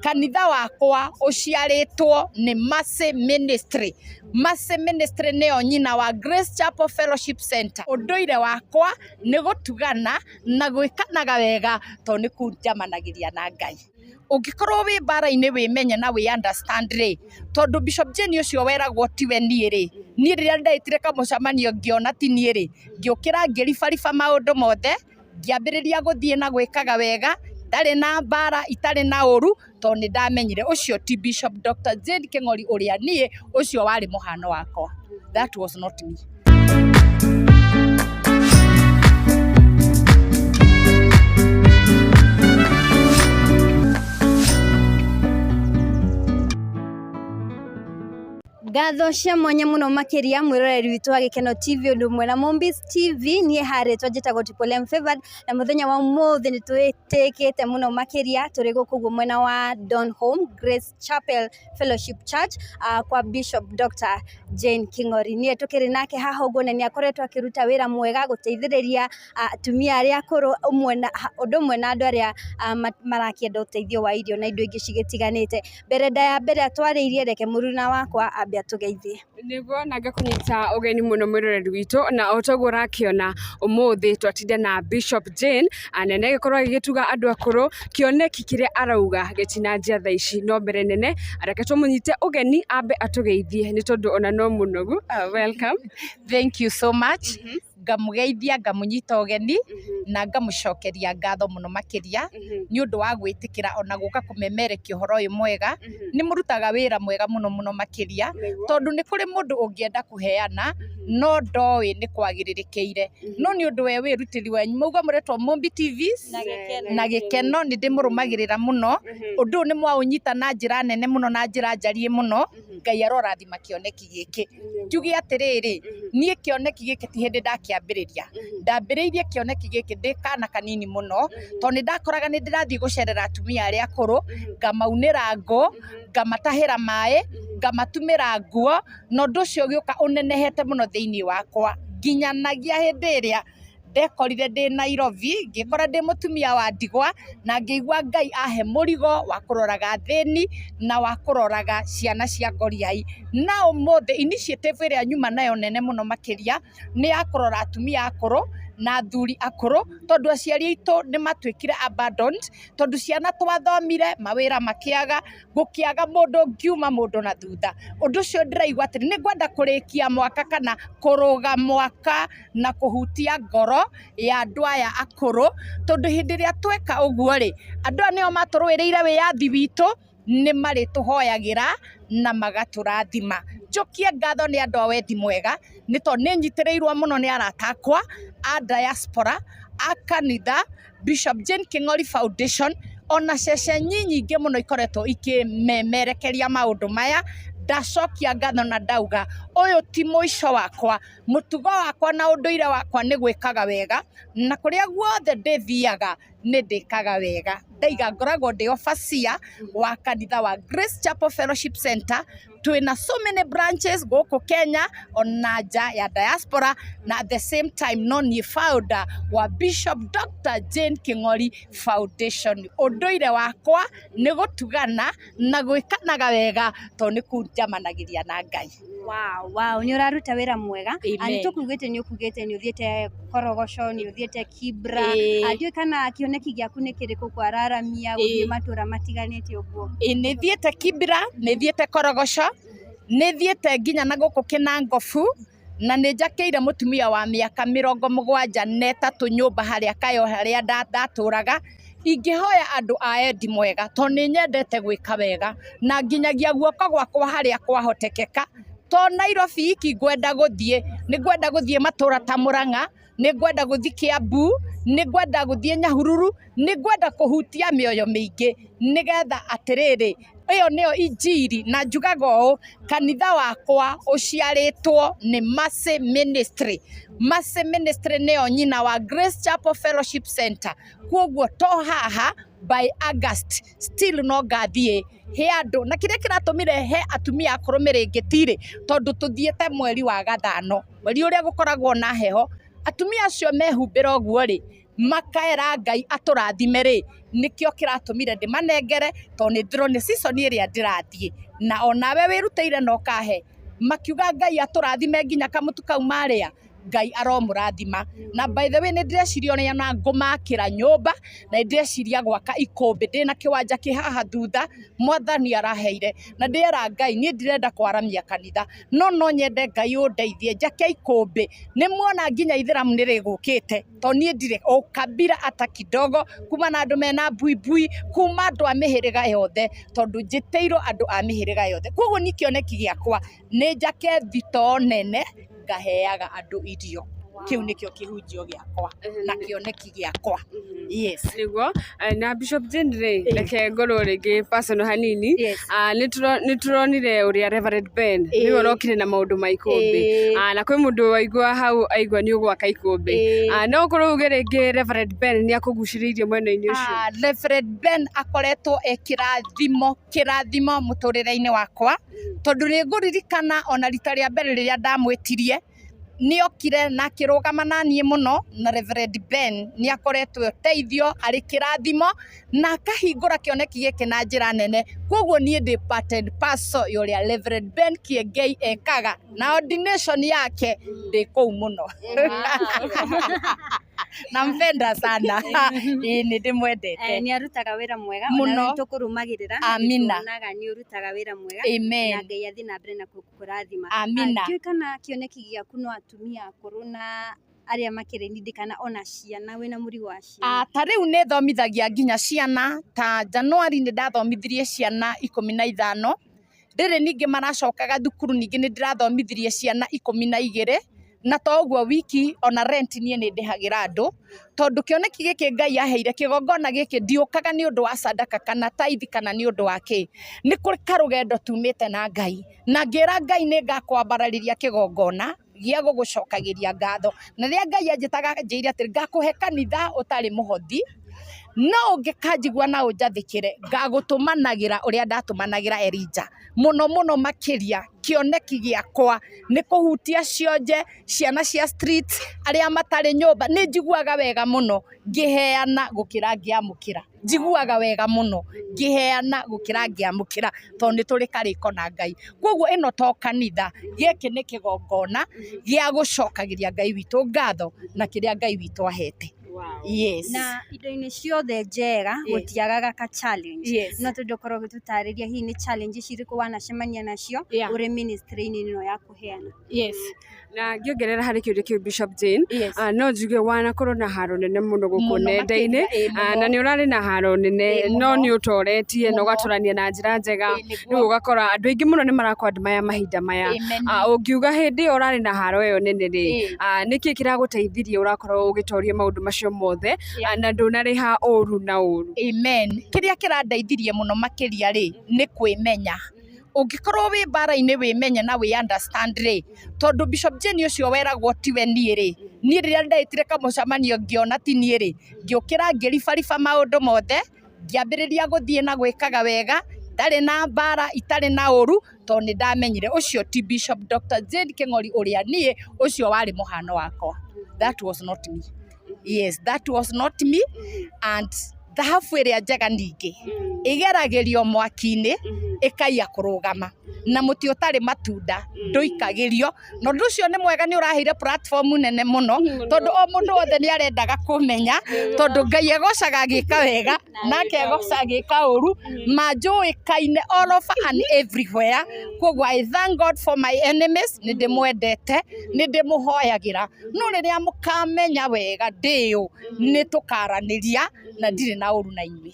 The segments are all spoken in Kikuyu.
Kanitha wakwa ũciarĩtwo nĩ Mercy Ministry. Mercy Ministry nĩyo nyina wa Grace Chapel Fellowship Center. Ũndũire wakwa nĩ gũtugana na gwĩkanaga wega tondũ nĩ kũu njamanagĩria na Ngai. Ũngĩkorwo wĩ mbara-inĩ wĩmenye na wĩ understand rĩ, tondũ Bishop Jane ũcio weragwo tiwe niĩ rĩ, niĩ rĩrĩa ndetire kamũcemanio ngĩona ti niĩ rĩ, ngĩũkĩra ngĩribariba maũndũ mothe, ngĩambĩrĩria gũthiĩ na gwĩkaga wega, ndarĩ na mbara, itarĩ na ũru, tondũ nĩ ndamenyire ũcio ti Bishop Dr. Jane Kĩng'ori ũrĩa niĩ, ũcio warĩ mũhano wakwa. That was not me. Ngatho cia mwanya mũno makĩria mwĩroreri witũ wa Gĩkeno TV ũndũ ũmwe na Mombis TV. Niĩ harĩtwa njĩtagwo Triple M Favored, na mũthenya wa ũmũthĩ nĩ twĩtĩkĩte mũno makĩria tũrĩ gũkũ ũguo mwena wa Donholm Grace Chapel Fellowship Church, kwa Bishop Dr. Jane King'ori. Niĩ tũkĩrĩ nake haha ũguo na nĩ akoretwo akĩruta wĩra mwega gũteithĩrĩria atumia arĩa akũrũ ũmwe na ũndũ ũmwe na andũ arĩa marakĩenda ũteithio wa irio na indo ingĩ cigĩtiganĩte. Mbere ndaya mbere atwarĩirie, reke mũruna wakwa ambe atũgeithie. Nĩguo na ngakũnyita ũgeni mũno mwĩroreri witũ, na o toguo ũrakĩona ũmũthĩ twatinda na Bishop Jane nene agĩkorwo agĩgĩtuga andũ akũrũ, kĩoneki kĩrĩa arauga gĩtinanjia thaa ici no mbere nene, reke tũmũnyite ũgeni ambe atũgeithie nĩ tondũ ona no mũnogu. Welcome. Thank you so much. Ngamũgeithia, ngamũnyita ũgeni na ngamũcokeria ngatho mũno makĩria nĩ ũndũ wa gwĩtĩkĩra ona gũka kũmemerekia ũhoro ũyũ mwega. Nĩ mũrutaga wĩra mwega mũno mũno makĩria, tondũ nĩ kũrĩ mũndũ ũngĩenda kũheana no ndoĩ nĩ kwagĩrĩrĩkĩire, no nĩ ũndũ we wĩrutĩri wanyu mauga mũretwo Mũmbi TV na Gĩkeno, nĩ ndĩmũrũmagĩrĩra mũno. Ũndũ ũyũ nĩ mwaũnyita na njĩra nene mũno na njĩra njariĩ mũno. Ngai arorathima kĩoneki gĩkĩ. Njuge atĩrĩrĩ, niĩ kĩoneki gĩkĩ ti hĩndĩ ndakĩambĩrĩria, ndambĩrĩirie kĩoneki gĩkĩ ndĩ kana kanini mũno, tondũ nĩ ndakoraga nĩ ndĩrathiĩ gũcerera atumia arĩa akũrũ, ngamaunĩra ngũ, ngamatahĩra maĩ, ngamatumĩra nguo, na ũndũ ũcio ũgĩũka ũnenehete mũno thĩiniĩ wakwa, nginyanagia hĩndĩ ĩrĩa ndekorire ndĩ Nairobi, ngĩkora ndĩ mũtumia wa ndigwa, na ngĩigua Ngai ahe mũrigo wa kũroraga athĩni na wa kũroraga ciana cia ngoriai. Na ũmũthĩ initiative ĩrĩa nyuma nayo nene mũno makĩria nĩ ya kũrora atumia akũrũ na athuri akũrũ, tondũ aciari aitũ nĩ matuĩkire abandoned, tondũ ciana twathomire mawĩra makĩaga, gũkĩaga mũndũ ũngiuma mũndũ na thutha. Ũndũ ũcio ndĩraigua atĩ nĩ ngwenda kũrĩkia mwaka kana kũrũga mwaka na kũhutia ngoro ya andũ aya akũrũ, tondũ hĩndĩ ĩrĩa tweka ũguo rĩ, andũ aya nĩo matũrũĩrĩire wĩyathi witũ, nĩ marĩtũhoyagĩra na magatũrathima. Njokie ngatho nĩ andũ a wendi mwega, nĩ tondũ nĩ nyitĩrĩirwo mũno nĩ arata akwa a diaspora, a kanitha, Bishop Jane King'ori Foundation, ona ceceni nyingĩ mũno ikoretwo ikĩmemerekeria maũndũ maya. Ndacokia ngatho na ndauga ũyũ ti mũico wakwa, mũtugo wakwa na ũndũire wakwa nĩ gwĩkaga wega, na kũrĩa guothe ndĩthiaga nĩ ndĩkaga wega. Ndaiga ngoragwo ndĩ overseer wa kanitha wa Grace Chapel Fellowship Center. Twĩna so many branches gũkũ Kenya ona nja ya diaspora, na at the same time no niĩ founder wa Bishop Dr. Jane King'ori Foundation. Ũndũire wakwa nĩ gũtugana na gwĩkanaga wega tondũ nĩ kũu njamanagĩria na Ngai. Wow, nĩ ũraruta wĩra mwega. Amen. Nĩ tũkugĩte nĩ ũkugĩte nĩ ũthiĩte Korogoco, nĩ ũthiĩte Kibra. Ndiũĩ kana kĩoneki gĩaku nĩ kĩrĩkũ kwararamia gũthiĩ matũra matiganĩte ũguo. Ĩĩ nĩ thiĩte Kibra, nĩ thiĩte Korogoco, nĩ thiĩte nginya na gũkũ Kĩnangobu, na nĩ njakĩire mũtumia wa mĩaka 73 nyũmba harĩa Kayo harĩa ndatũraga. Ingĩhoya andũ a endi mwega, tondũ nĩ nyendete gwĩka wega, na nginyagia guoko gwakwa harĩa kwahotekeka, to Nairobi iki ngwenda gũthiĩ, nĩ ngwenda gũthiĩ matũra ta Mũrang'a, nĩ ngwenda gũthiĩ Kiambu, nĩ ngwenda gũthiĩ Nyahururu, nĩ ngwenda kũhutia mĩoyo mĩingĩ, nĩgetha atĩrĩrĩ, ĩyo nĩyo injiri, na njugaga ũũ, kanitha wakwa ũciarĩtwo nĩ Mercy Ministry. Mercy Ministry nĩyo nyina wa Grace Chapel Fellowship Center. Koguo to haha by August still no ngathiĩ he andũ, na kĩrĩa kĩratũmire he atumia akũrũ mĩrĩngĩti rĩ, tondũ tũthiĩte mweri wa gathano, mweri ũrĩa gũkoragwo na heho, atumia acio mehumbĩra ũguo rĩ, Makaera Ngai atũrathime rĩ, nĩkĩo kĩratũmire ndĩmanengere, tondũ nĩ ndĩrona season ĩrĩa ndĩrathiĩ, na onawe wĩrutĩire na ũkahe, makiuga Ngai atũrathime nginya kamũtu kau marĩa, Ngai aromũrathima. Na by the way, nĩ ndĩreciria ũrĩa na ngũmakĩra nyũmba, na nĩ ndĩreciria gwaka ikũmbĩ, ndĩna kĩwanja kĩ haha thutha Mwathani araheire, na ndĩrera Ngai niĩ ndirenda kwaramia kanitha, no no nyende Ngai ũndeithie njake ikũmbĩ. Nĩ muona nginya ithĩramu nĩ rĩgũkĩte, tondũ niĩ ndirĩ ũkabira ata kidogo, kuma na andũ mena mbuibui, kuma andũ a mĩhĩrĩga yothe, tondũ njĩtĩirwo andũ a mĩhĩrĩga yothe. Koguo niĩ kĩoneki gĩakwa nĩ njake thitoo nene ngaheaga andũ irio. Kĩu nĩkĩo kĩhunjio gĩakwa na kĩoneki gĩakwa. Yes. Nĩguo na Bishop Jane rĩ, reke ngorwo rĩngĩ personal hanini. Nĩ tũronire ũrĩa Reverend Ben nĩwe ũrokire na maũndũ ma ikũmbĩ, na kwĩ mũndũ waigua hau aigua nĩ ũgwaka ikũmbĩ. No ũkorwo uge rĩngĩ Reverend Ben nĩ akũgucĩrĩirie mwena-inĩ ũcio? Reverend Ben akoretwo e kĩrathimo, kĩrathimo mũtũrĩre-inĩ wakwa, tondũ nĩ ngũririkana ona rita rĩa mbere rĩrĩa ndamwĩtirie, nĩ okire na akĩrũgama na niĩ mũno. Na Reverend Ben nĩ akoretwo ũteithio, arĩ kĩrathimo, na akahingũra kĩoneki gĩkĩ na njĩra nene. Koguo niĩ ndĩ part and parcel ya ũrĩa Reverend Ben Kiengei ekaga na ordination yake, ndĩ kũu mũno. Nampenda sana, ĩĩ, nĩ ndĩmwendete. Nĩ arutaga wĩra mwega. Mũno. Ona tũkũrũmagĩrĩra. Amina. Tuonaga nĩ ũrutaga wĩra mwega. Amen. Na Ngai athiĩ na mbere na gũkũrathima. Amina. Ndiũĩ kana kĩoneki gĩaku no atumia akũrũ na arĩa makĩrĩ nindi, kana ona ciana, wĩna mũrigo wa ciana? Ta rĩu nĩ thomithagia nginya ciana. Ta Januari nĩ ndathomithirie ciana 15. Rĩrĩ ningĩ maracokaga thukuru, ningĩ nĩ ndĩrathomithirie ciana 12. Na to ũguo wiki, ona rent niĩ nĩ ndĩhagĩra andũ, tondũ kĩoneki gĩkĩ Ngai aheire, kĩgongona gĩkĩ, ndiũkaga nĩ ũndũ wa sadaka kana tithe kana nĩ ũndũ wa kĩ. Nĩ kũrĩ karũgendo tumĩte na Ngai, na ngĩra Ngai nĩ ngakwabararĩria kĩgongona gĩa gũgũcokagĩria ngatho. Na rĩrĩa Ngai anjĩtaga, anjĩire atĩ ngakũhe kanitha ũtarĩ mũhothi, no ũngĩkanjigua na ũnjathĩkĩre, ngagũtũmanagĩra ũrĩa ndatũmanagĩra Elijah mũno mũno makĩria. Kĩoneki gĩakwa nĩ kũhutia cionje, ciana cia street, arĩa matarĩ nyũmba. Nĩ njiguaga wega mũno ngĩheana gũkĩra ngĩamũkĩra. Njiguaga wega mũno ngĩheana gũkĩra ngĩamũkĩra, tondũ nĩ tũrĩ karĩko na Ngai. Koguo ĩno to kanitha, gĩkĩ nĩ kĩgongona gĩa gũcokagĩria Ngai witũ ngatho na kĩrĩa Ngai witũ ahete. Yes. Na indo-inĩ ciothe njega gũtiagaga ka challenge. No twende ũkorwo ũgĩtũtarĩria hihi nĩ challenge cirĩkũ wanacemania nacio ũrĩ ministry-inĩ ĩno ya kũheana. Yes. Na ngĩongerera harĩ kĩũria kĩu, Bishop Jane, no njuge wanakorwo na haro nene mũno gũkũ Mũno nenda-inĩ, makĩria, ĩ, mũno. Na nĩ ũrarĩ na haro nene, no nĩ ũtoretie na ũgatũrania na njĩra njega. Rĩu ũgakora andũ aingĩ mũno nĩ marakũ-admire mahinda maya. Amen. Ũngiuga hĩndĩ ĩyo ũrarĩ na haro ĩyo nene rĩ, nĩkĩ kĩragũteithirie ũrakorwo ũgĩtoria maũndũ macio mothe, na ndũnarĩha ũru na ũru? Amen. Kĩrĩa kĩrandeithirie mũno makĩria rĩ, nĩ kwĩmenya. Ũngĩkorwo wĩ mbara-inĩ, wĩmenye na wĩ understand rĩ, tondũ Bishop Jane ũcio weragwo tiwe niĩ rĩ, niĩ rĩrĩa ndetire kamũcemanio ngĩona ti niĩ rĩ, ngĩũkĩra ngĩribariba maũndũ mothe, ngĩambĩrĩria gũthiĩ na gwĩkaga wega, ndarĩ na mbara, itarĩ na ũru, tondũ nĩ ndamenyire ũcio ti Bishop Dr. Jane Kĩng'ori ũrĩa niĩ, ũcio warĩ mũhano wakwa. That was not me. Yes, that was not me. And thahabu ĩrĩa njega ningĩ ĩgeragĩrio mwaki-inĩ ĩkaiya kũrũgama, na mũtĩ ũtarĩ matunda ndũikagĩrio. Na ũndũ ũcio nĩ mwega, nĩ ũraheire platform nene mũno, tondũ o mũndũ wothe nĩ arendaga kũmenya, tondũ Ngai egocaga agĩka wega nake egoca agĩka ũru, manjũĩkaine all over and everywhere. Koguo I thank God for my enemies. Nĩ ndĩmwendete, nĩ ndĩmũhoyagĩra, no rĩrĩa mũkamenya wega ndĩũ, nĩ tũkaranĩria na ndirĩ na ũru na inyuĩ.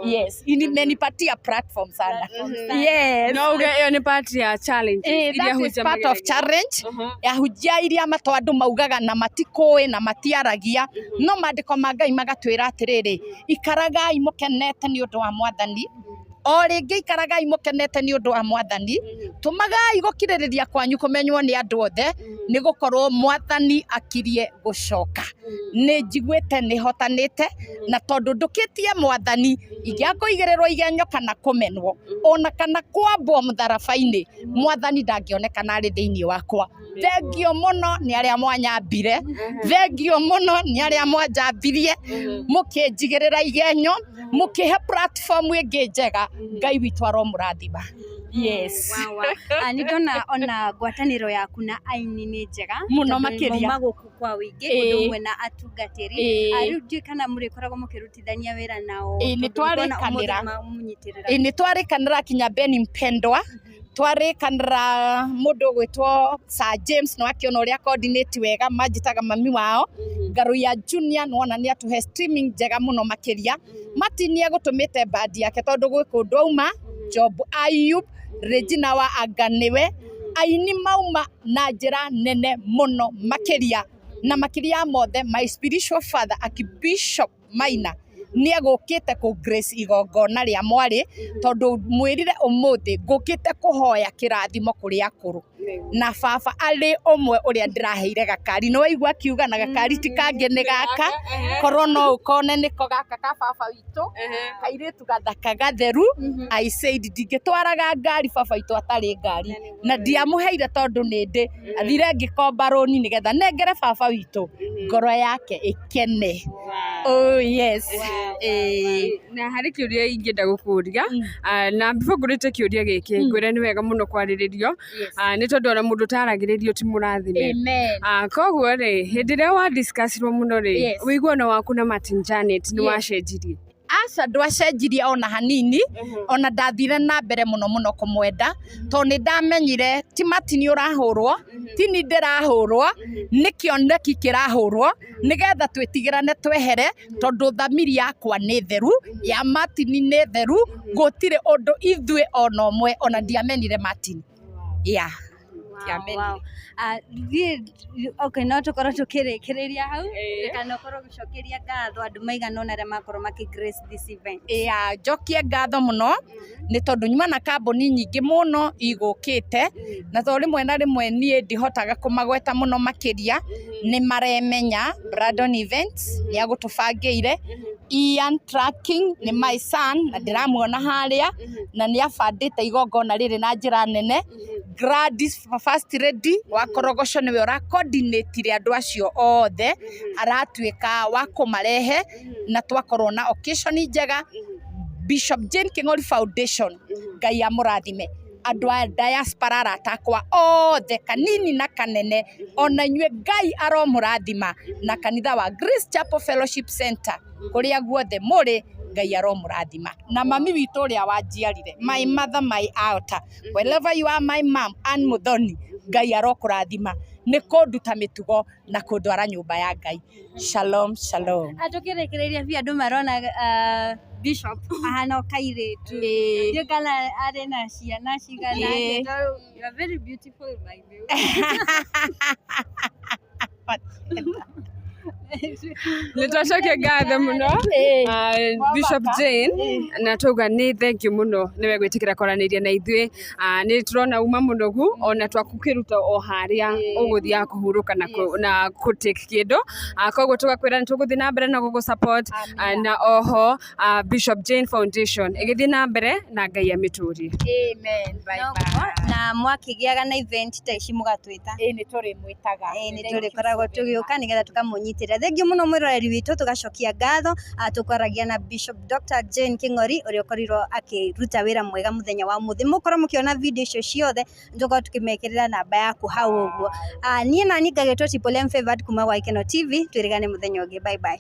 Yes, imenipatia platform sana. Yes. No uge ĩyo nĩ part ya challenge iria That is hunjia part of mageragĩra. Challenge ahunjia iria mato andũ maugaga na matikũĩ na matiaragia, no maandĩko ma Ngai magatwĩra atĩrĩrĩ, ikaragai mũkenete nĩ ũndũ wa Mwathani. O rĩngĩ ikaragai mũkenete nĩ ũndũ wa Mwathani, tũmagai gũkirĩrĩria kwanyu kũmenywo nĩ andũ othe, nĩ gũkorwo Mwathani akirie gũcoka. Nĩ njiguĩte nĩ hotanĩte, na tondũ ndũkĩtie Mwathani, ingĩakũigĩrĩrwo igenyo kana kũmenwo ona kana kwambwo mũtharaba-inĩ, Mwathani ndangĩonekana arĩ thĩinĩ wakwa. Thengio mũno nĩ arĩa mwanyambire, thengio mũno nĩ arĩa mwanjambirie, mũkĩnjigĩrĩra igenyo, mũkĩhe platform ĩngĩ njega. Ngai witũ aromũrathima. Yes. Wow, wow. Nĩ ndona ona ngwatanĩro yaku na aini nĩ njega Mũno tondũ makĩria. mauma gũkũ kwa wĩingĩ ũndũ ũmwe na atungatĩri. Rĩu ndiũĩ kana mũrĩkoragwo mũkĩrutithania wĩra nao, Ĩĩ, nĩ tondũ nĩngwona ũmũthĩ twarĩkanĩra. mamũnyitĩrĩra. Ĩĩ, nĩ twarĩkanĩra kinya Ben Mpendwa, twarĩkanĩra mũndũ ũgwĩtwo Sir James, nĩ wakĩona ũrĩa coordinate wega, manjĩtaga mami wao. Ngaruiya Junior nĩwona nĩ atũhe streaming njega mũno makĩria. Martin nĩ egũtũmĩte bandi yake tondũ gwĩ kũndũ auma, Job Ayub, Regina wa Anga nĩwe, aini mauma na njĩra nene mũno makĩria, na makĩria ya mothe my spiritual father Archbishop Maina nĩ egũkĩte kũ grace igongona rĩa mwarĩ, tondũ mwĩrire ũmũthĩ ngũkĩte kũhoya kĩrathimo kũrĩ akũrũ, na baba arĩ ũmwe ũrĩa ndĩraheire gakari, nĩ waigua akiuga na gakari ti kangĩ nĩ gaka, korwo no ũkone nĩko gaka ka baba witũ, kairĩtu gathaka gatheru. I said ndingĩtwaraga ngari baba witũ atarĩ ngari, na ndiamũheire tondũ nĩ ndĩ athire ngĩkomba rũni nĩgetha nengere baba witũ ngoro yake ĩkene. Oh yes. Na harĩ kĩũria ingĩenda gũkũria, na before ngũrĩte kĩũria gĩkĩ, ngwĩre nĩ wega mũno kwarĩrĩrio, nĩ tondũ ona mũndũ ũtaragĩrĩrio ti mũrathime. Amen. Koguo rĩ, hĩndĩ ĩrĩa wa discussirwo mũno rĩ, ũiguano waku na Martin Janet nĩ wacenjirie? Aca, ndwacenjirie ona hanini, ona ndathire na mbere mũno mũno kũmwenda, tondũ nĩ ndamenyire ti Martin ũrahũrwo, ti ni ndĩrahũrwo, nĩ kĩoneki kĩrahũrwo, nĩgetha twĩtigĩrane twehere, tondũ thamiri yakwa nĩ theru, ya Martin nĩ theru, gũtirĩ ũndũ ithuĩ ona ũmwe, ona ndiamenire Martin. Yeah. Ndiamenire. Wow. Okay, no tũkorwo tũkĩrĩkĩrĩria hau, kana ũkorwo ũgĩcokeria ngatho andũ maigana ũna arĩa makorwo makĩ grace this event. Ya, njokie ngatho mũno nĩ tondũ nyuma na kambuni nyingĩ mũno igũkĩte, na tondũ rĩmwe na rĩmwe niĩ ndihotaga kũmagweta mũno makĩria, nĩ maremenya. Brandon Events nĩ agũtũbangĩire, Ian Tracking nĩ my son na ndĩramuona harĩa, na nĩ abandĩte igongona rĩrĩ na njĩra nene. Gladys First Lady wa Korogoco nĩwe ũra coordinate andũ acio othe, aratuĩka wa kũmarehe, na twakorwo na occasion njega. Bishop Jane King'ori Foundation, Ngai amũrathime. Andũ a diaspora, arata akwa othe kanini na kanene, ona inyuĩ Ngai aromũrathima, na kanitha wa Grace Chapel Fellowship Center kũrĩa guothe mũrĩ, Ngai aromũrathima, na mami witũ ũrĩa wanjiarire, my mother, my altar, wherever you are, my mom Ann Muthoni, Ngai arokũrathima nĩ kũnduta mĩtugo na kũndwara nyũmba ya Ngai. Shalom, shalom. Tũkĩrĩkĩrĩria biũ, andũ marona Bishop ahana o kairĩtu, ndiũĩ kana arĩ na ciana cigana atĩa, tondũ you are very beautiful, by the way. Nĩ twacokia ngatho mũno, Bishop Jane, na twauga nĩ thank you mũno nĩwe gwĩtĩkĩra kwaranĩria na ithuĩ. Nĩ tũrona uma mũnogu, ona twakũkĩruta o harĩa ũgũthiaga kũhurũka na kũ take kĩndũ. Koguo tũgakwĩra nĩ tũgũthiĩ na mbere na gũgũ support, na oho Bishop Jane Foundation ĩgĩthiĩ na mbere na Ngai amĩtũrie. Amen. Bye bye. Na mwakĩgĩaga na event ta ici mũgatwĩta. Ĩĩ, nĩ tũrĩmwĩtaga. Ĩĩ, nĩ tũrĩkoragwo tũgĩũka nĩgetha tũkamũnyitĩrĩra. Thengiũ mũno mwĩroreri witũ, tũgacokia ngatho. Tũkwaragia na Bishop Dr. Jane King'ori ũrĩa ũkorirwo akĩruta wĩra mwega mũthenya wa ũmũthĩ. Mũkorwo mũkĩona video icio ciothe, nĩtũkorwo tũkĩmekĩrĩra namba yaku hau ũguo. Niĩ nani ngagĩtwo Triple M Favored kuma gwa Gĩkeno TV, twĩrĩgane mũthenya ũngĩ. Bye bye.